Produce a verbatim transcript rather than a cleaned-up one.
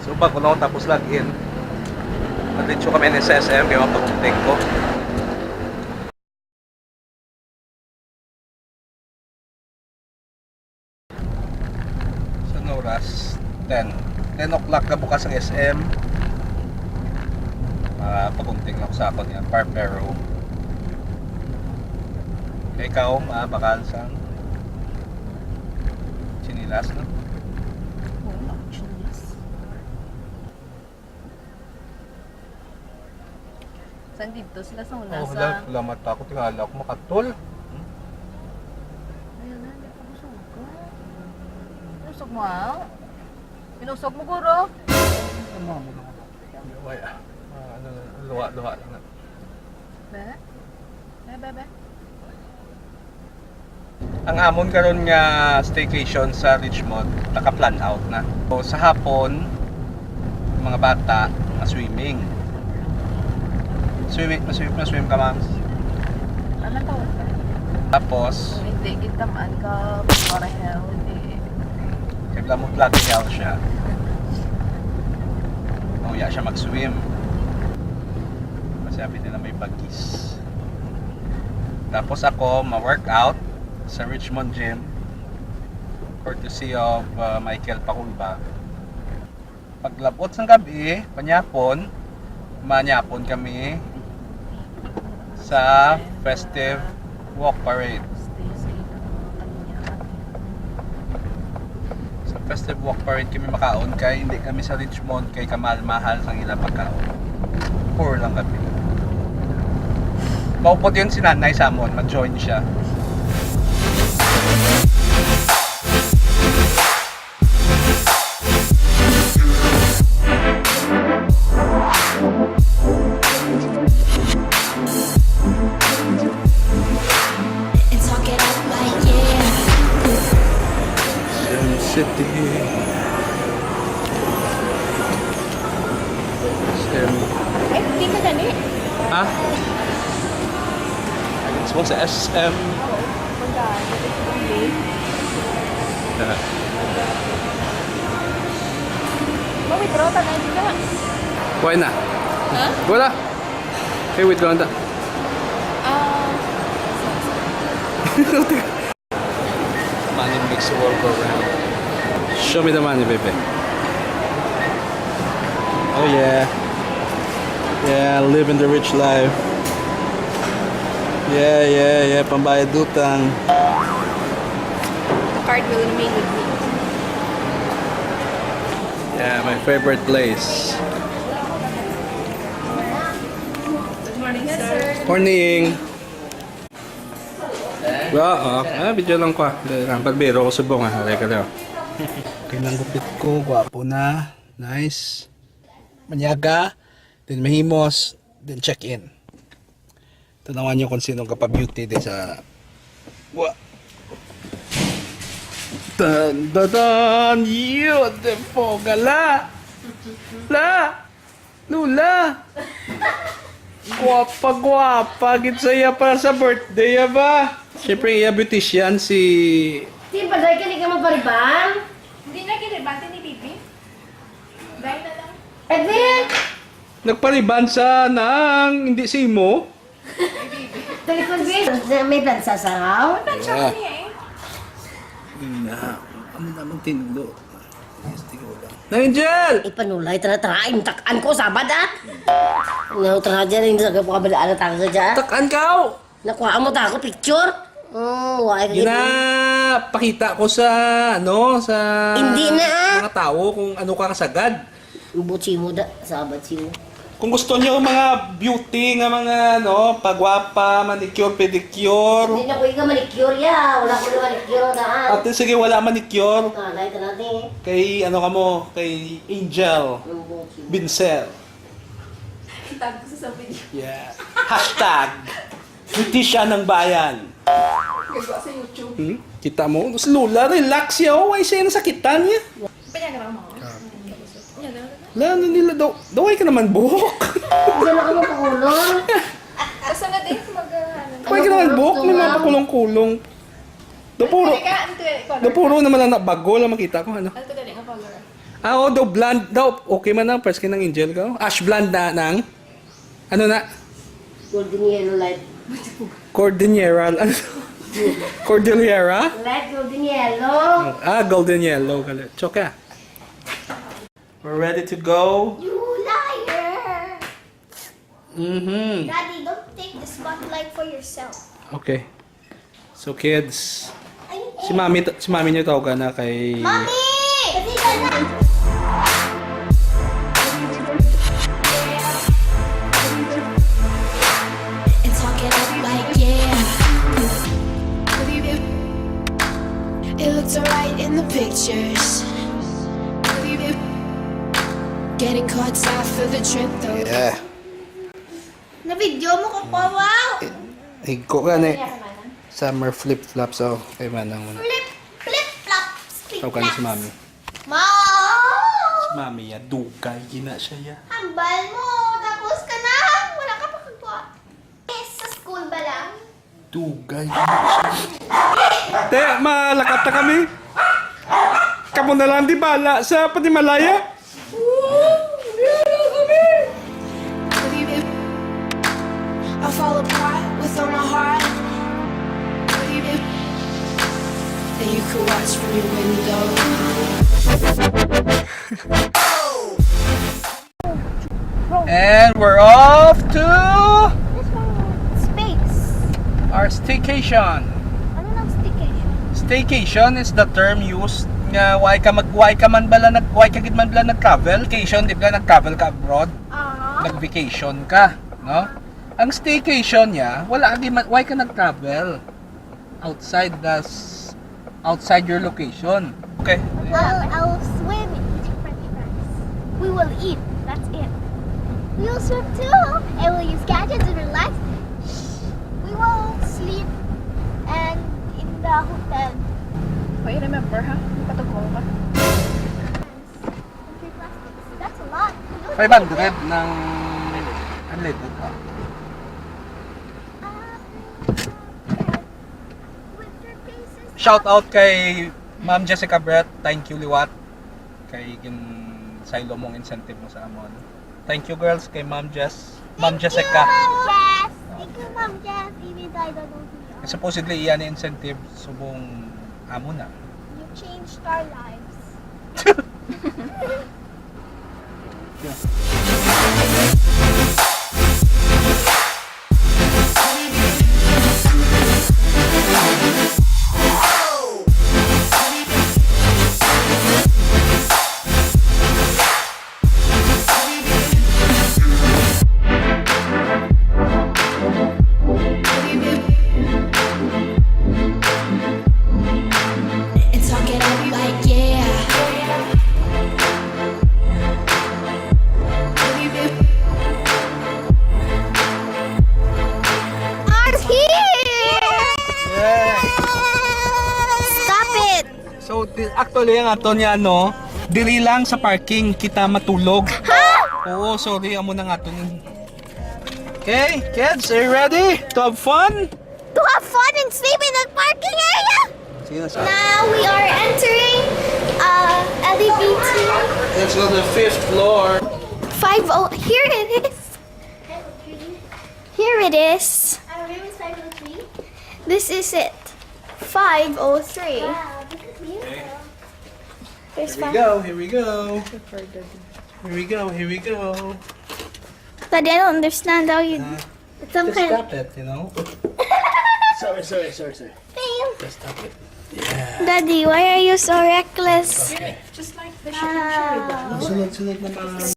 So, pag kuno tapos log in, nandito kami ni S M, kaya mapagunting ko. Sa oras, ten. Ten o'clock na bukas ang S M. Ah, pagunting lang sa akon yan, Barbero. Kay ikaw, ah, bakal sang sinilas, no? Wala, sinilas. San dito sila sa una? Oh, sa wala. Salamat pa ako. Tingala ako makatol. Ayan na, hindi pa busog ko. Busog mo, ah? Pinusog mo, guro? Ano mo lang ako? Wala. Ah, ano, luha-luha lang na. Be? Be, be, be? Ang amon karon nga staycation sa Richmond, naka-plan out na. So, sa hapon, mga bata, nga swimming. Swimming, maswim, maswim ka, ma'am? Ano to? Tapos, kung hindi kita man ka, para healthy. Kaya mo bloody hell siya. Nauya siya mag-swim. Kasi sabi nila may bagis. Tapos ako, ma-workout sa Richmond Gym, courtesy of, uh, Michael Paculba. Paglabot sang gabi, panyapon, manyapon kami sa festive walk parade. Sa festive walk parade kami makaon kay hindi kami sa Richmond kay kamahal-mahal sang ilang pagkaon. Poor lang kami. Maupod yun si nanay sa amon, mag-join siya. City. Ay, di ka gani? Ha? Gusto mo sa S M? Oo. Magkano? Ito yung late. Ah. Ma-withdraw ta na, di ka? Why na? Ha? Wala. Okay, withdraw na. Ah. Money makes the world go round. Show me the money, baby. Oh, yeah. Yeah, living the rich life. Yeah, yeah, yeah. Pambayad utang. The card will remain with me. Yeah, my favorite place. Good morning, sir. Morning. Wa, oh. Ah, video lang ko, ah. Dali lang, barbero ko subong, ah. Aray ka daw. Okay lang gupit ko, gwapo na. Nice. Manyaga, then mahimos, then check-in. Tanawan nyo kung sino ka pa beauty di sa, wa. Dan, dan, dan! Beautiful ka, la! La! Lula! Gwapa, gwapa gid sa iya para sa birthday, ya ba? Siyempre, iya beautician si... Di ba, dahil ka, di ka magpariban? Hindi na, kinibati ni Bibi. Dahil na lang. Pwede? Nagpariban sa nang hindi simo. Talikod, Bi. May plansa sa haw? Plansa ko niya eh. Na, ano naman tinulo? Yes, tinulo. Na, Angel! Ipanulay, tara, tara. Imtak-an ko, sabad, ah. Nga, tara, dyan, hindi sa kapabalaan na tayo sa dyan. Tak-an ka, oh. Nakuha mo ta ako picture? Oh, wala ka. Ginapakita ko sa, ano, sa... Hindi na, ah. Mga tao kung ano ka kasagad. Ubot si mo da, sabad si mo. Kung gusto nyo mga beauty nga mga, ano, pagwapa, manicure, pedicure. Hindi na ko nga manicure, ya. Wala ko na manicure na, ah. Ate, sige, wala manicure. Ah, lahat na natin. Kay, ano ka mo, kay Angel Ubot si mo. Binsel. Itag ko sa video. Yeah. Hashtag Beautician ng Bayan. Gagawa sa YouTube. Hmm? Kita mo? Si Lola, relax siya. Oh, why siya nasakitan niya? Panyag na mo. Panyag na. La, ano nila daw? Daw ay ka naman buhok. Diyan ako mapakulong. Asa na din? Mag, ah, ano na? Why ka naman buhok? May mga pakulong-kulong. Daw puro, daw puro naman ang nabago lang makita ko, ano? Ano to dali nga color? Ah, oh, daw blonde daw. Okay man ang pares kay nang Angel ka. Ash blonde na nang. Ano na? Golden yellow light. Cordillera. Ano? Cordillera? Light golden yellow. Ah, golden yellow. Gali. Choka. We're ready to go. You liar! Mm-hmm. Daddy, don't take the spotlight for yourself. Okay. So, kids, si Mami, si Mami niyo tawagan na kay Mami! Dali ka na! And talk it up like, yeah. It looks alright in the pictures. Getting caught side for the trip, though. Yeah. Na-video mo ko pa, wow! Higko ka ni. Summer flip-flops, oh. Kay Manang mo na. Flip, flip-flops, flip-flops. Tawagan si Mami. Ma! Si Mami, ya, dugay, gina siya, ya. Hambal mo, tapos ka na. Wala ka pa kagwa. Eh, sa school ba lang? Dugay, gina siya. Te, malakat na kami. Kamo na lang, di bala sa panimalaya. I fall apart with all my heart. That you could watch from your window. And we're off to Space. Our staycation. Ano nang staycation? Staycation is the term used nga why ka mag why ka man bala nag why ka gid man bala nag-travel. Vacation, di ba nag-travel ka abroad? Ah. Nag-vacation ka, no? Ang staycation niya, wala ka gid man, why ka nag-travel outside the s- outside your location. Okay. I'll, I'll swim and eat french fries. We will eat. That's it. We will swim too. And we'll use gadgets and relax. We will sleep and in the hotel. Wait, remember, ha? Magpatugol ka. That's a lot. Five hundred ng unleaded pa. Shout out kay Ma'am Jessica Brett, thank you liwat kay gin saylo mong incentive mo sa amon. Thank you, girls, kay Ma'am Jess, Ma'am Jessica. Yes, thank you, Ma'am Jess. Even though I don't know who you are. Supposedly, iya ni incentive subong amo na. You changed our lives. And talk it out like, yeah. Are here! Yeah. Stop it! So, di- actually, ang ato niya, no, diri lang sa parking kita matulog. Ha? Oo, sorry, amo na nga to. Okay, kids, are you ready to have fun? To have fun and sleep in the parking area? Sige na, sir. Now we are entering, uh, L D B T. Let's go to the fifth floor. Five oh, here it is. Here it is. Our room is five oh three. This is it. Five oh three. Wow, this is beautiful. There's Here we five. Go, here we go. Here we go, here we go. But I don't understand how you Uh, It's some just kind of tap it, you know? Sorry, sorry, sorry, sorry. Fail. Just tap it. Yeah. Daddy, why are you so reckless? Okay. Just like the shooting cherry bomb. Sunod-sunod na mga